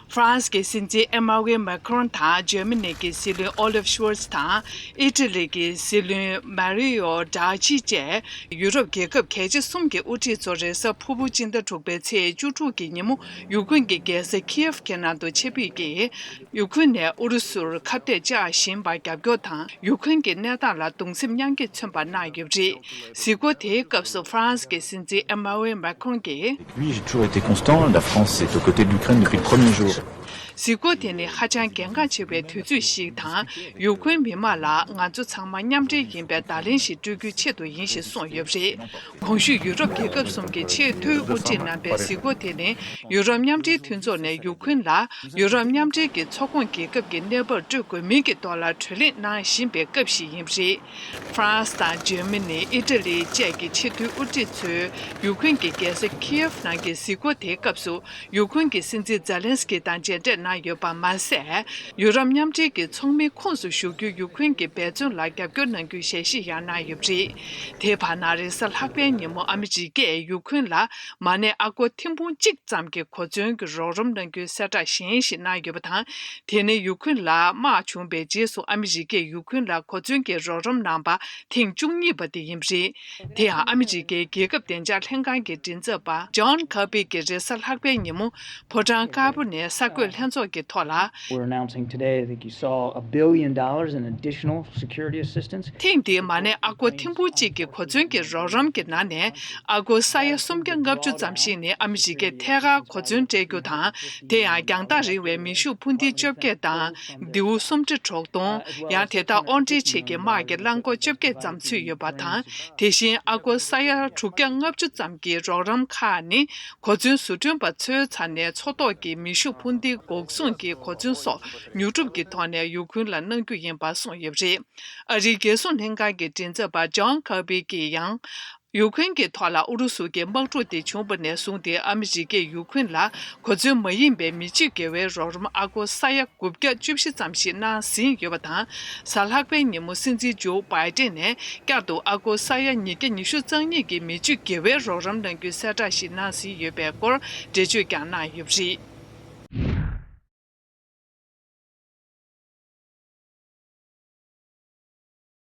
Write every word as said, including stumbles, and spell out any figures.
ཧྥ་རན་སི་གི་སྲིད་འཛིན་ཨེ་མཱ་ནུ་ཨེལ་མཱ་ཁི་རོན་དང་འཇར་མ་ནི་གི་སྲིད་བློན་ཨོ་ལིབ་ཤོལ་ཚ་དང་ཨི་ཊ་ལི་གི་སྲིད་བློན་མ་རི་ཡོ་ཌ་ཅི་བཅས་ཡུ་རོབ་རྒྱལ་ཁབ་གལ་ཆེ་གསུམ་གྱི་དབུ་ཁྲིད་ཚོ་རེས་གཟའ་ཕུར་བུ་སྤྱི་ཟླ་དྲུག་པའི་ཚེས་བཅུ་དྲུག་གི་ཉིན་མོ་ཡུ་ཀེ་རེན་གྱི་རྒྱལ་ས་ཁིའེབ་ཀྱི་ནང་དུ་ཆེད་ཕེབས་ཀྱིས། ཡུ་ཀེ་རེན་ནས་ཨུ་རུ་སུར་ཁ་གཏད་བཅག་བཞིན་པར་རྒྱབ་སྐྱོར་དང་ཡུ་ཀེ་རེན་གྱི་གནས་སྟངས་ལ་གདུང་སེམས་མཉམ་སྐྱེད་མཚོན་པ་གནང་ཡོད་པ་རེད། གཟིགས་སྐོར་དེའི་སྐབས་སུ་ཧྥ་རན་སི་གི་སྲིད་འཛིན་ཨེ་མཱ་ནུ་ཨེལ་མཱ་ཁི་རོན་གྱིས། Puis, j'ai toujours été constant, la France est aux côtés de l'Ukraine depuis le premier jour. གཟིགས་སྐོར་དེ་ནི་ཧ་ཅང་གལ་འགངས་ཆེ་བའི་དུས་ཚོད་ཞིག་དང་། ཡུ་ཀེ་རེན་མི་དམངས་ལ་ང་ཚོ་ཚང་མ་མཉམ་འབྲེལ་ཡིན་པའི་བརྡ་ལན་ཞིག་སྤྲོད་རྒྱུའི་ཆེད་དུ་ཡིན་ཞེས་གསུངས་ཡོད་པ་རེད། གོང་ཞུས་ཡུ་རོབ་རྒྱལ་ཁབ་གསུམ་གྱི་ཆེས་མཐོའི་དབུ་ཁྲིད་རྣམ་པའི་གཟིགས་སྐོར་དེ་ནི་ཡུ་རོབ་མཉམ་འབྲེལ་མཐུན་ཚོགས་ནས་ཡུ་ཀེ་རེན་ལ་ཡུ་རོབ་མཉམ་འབྲེལ་གྱི་ཚོགས་ཁོངས་རྒྱལ་ཁབ་ཀྱི་གནས་བབ་སྤྲོད་དགོས་མིན་གྱི་ཐོག་ལ་གྲོས་གླེང་གནང་བཞིན་པའི་སྐབས་ཤིག་ཡིན་པ་རེད། ཧྥ་རན་སི་དང་འཇར་མ་ནི། ཨི་ཊ་ལི་བཅས་ཀྱི་ཆེས་མཐོའི་དབུ་ཁྲིད་ཚོས་ཡུ་ཀེ་རེན་གྱི་རྒྱལ་ས་ཁིའེབ་ནང་གི་གཟིགས་སྐོར་དེའི་སྐབས་སུ། ཡུ་ཀེ་རེན་གྱི་སྲིད་འཛིན་ཛེ་ལན་སི་ཀི་དང་མཇལ་འཕྲད་གནང་ཡོད་པ་མ་ཟད། ཡུ་རོབ་མཉམ་འབྲེལ་གྱི་ཚོགས་མིའི་ཁོངས་སུ་ཞུགས་རྒྱུའི་ཡུ་ཀེ་རེན་གྱི་འབད་བརྩོན་ལ་རྒྱབ་སྐྱོར་གནང་རྒྱུའི་ཞལ་བཞེས་ཡང་གནང་ཡོད་པ་རེད། དེའི་བར་ན་རེས་གཟའ་ལྷག་པའི་ཉིན་མོ་ཨ་མི་རི་ཀས་ཡུ་ཀེ་རེན་ལ་མ་ཎི་ཨ་སྒོར་ཐེར་འབུམ་གཅིག་ཙམ་གྱི་གོ་མཚོན་གྱི་རོགས་རམ་གནང་རྒྱུའི་གསལ་བསྒྲགས་གཞན་ཞིག་གནང་ཡོད་པ་དང་། དེ་ནི་ཡུ་ཀེ་རེན་ལ་དམག་བྱུང་བའི་རྗེས་སུ་ཨ་མི་རི་ཀས་ཡུ་ཀེ་རེན་ལ་གོ་མཚོན་གྱི་རོགས་རམ་གནང་པ་ཐེངས་བཅུ་གཉིས་པ་དེ་ཡིན་པ་རེད། དེ་ཡང་ཨ་མི་རི་ཀའི་རྒྱལ་ཁབ་བདེ་འཇགས་ལྷན་ཁང་གི་མགྲིན་ཚབ་པ་ཇོན་ཁར་བི་གིས་རེས་གཟའ་ལྷག་པའི་ཉིན་མོ་ཕོ་བྲང་དཀར་པོ་ནས་གསར་འགོད་ལྷན་ཚོགས་ཀྱི་ཐོག་ལ། We're announcing today, I think you saw, a billion dollars in additional security assistance. ཐེངས་འདིའི་མ་ཎི་ཨ་སྒོར་ཐེར་འབུམ་གཅིག་གི་གོ་མཚོན་གྱི་རོགས་རམ་གྱི་ནང་ནས་ཨ་སྒོར་ས་ཡ་སུམ་བརྒྱ་ལྔ་བཅུ་ཙམ་ཞིག་ནི་ཨ་མི་རི་ཀས་ཐད་ཀར་གོ་མཚོན་སྤྲད་རྒྱུ་དང་། དེ་ཡང་རྒྱང་ཐག་རིང་བའི་མེ་ཤུགས་འཕུར་མདེལ་བཅོ་བརྒྱད་དང་། མདེའུ་སུམ་ཁྲི་དྲུག་སྟོང་། ཡང་དེ་དག་དབོར་འདྲེན་ཆེད་ཀྱི་དམག་གི་རླངས་འཁོར་བཅོ་བརྒྱད་ཙམ་ཚུད་ཡོད་པ་དང་། དེ་བཞིན་ཨ་སྒོར་ས་ཡ་དྲུག་བརྒྱ་ལྔ་བཅུ་ཙམ་གྱི་རོགས་རམ་ཁག་ནི། གོ་མཚོན་བཟོ་སྐྲུན་པ་ཚོའི་རྩ་ནས་མཚོ་ཐོག་གི་མེ་ཤུགས་འཕུར་མདེལ་འགོག་སྲུང་གི་གོ་མཚོན་སོགས་ཉོ་སྒྲུབ་ཀྱི་ཐོག་ནས་ཡུ་ཁུན་ལ་གནང་རྒྱུ་ཡིན་པ་གསུངས་ཡོད་པ་རེད། ཨ་རིའི་རྒྱལ་སྲུང་ལྷན་ཁང་གི་མགྲིན་ཚབ་པ་ཇོན་ཁར་བི་གིས་ཡང་། ཡུ་ཁུན་གྱི་ཐོག་ལ་ཨུ་རུ་སུ་གྱི་དམག་འཁྲུག་དེ་བྱུང་བ་ནས་བཟུང་སྟེ་ཨ་མི་རི་ཀས་ཡུ་ཁུན་ལ་གོ་མཚོན་མ་ཡིན་པའི་མི་སྤྱོད་དགེ་བའི་རོགས་རམ་ཨ་སྒོར་ས་ཡ་དགུ་བརྒྱ་བཅུ་བཞི་ཙམ་ཞིག་གནང་ཟིན་ཡོད་པ་དང་། གཟའ་ལྷག་པའི་ཉིན་མོ་སྲིད་འཛིན་ཇོ་བྷའི་ཏན་ནས་བསྐྱར་དུ་ཨ་སྒོར་ས་ཡ་ཉིས་བརྒྱ་ཉི་ཤུ་རྩ་གཉིས་ཀྱི་མི་སྤྱོད་དགེ་བའི་རོགས་རམ་གནང་རྒྱུའི་གསལ་བསྒྲགས་ཤིག་གནང་ཟིན་ཡོད་པའི་སྐོར་འགྲེལ་བརྗོད་ཀྱང་གནང་ཡོད་པ་རེད།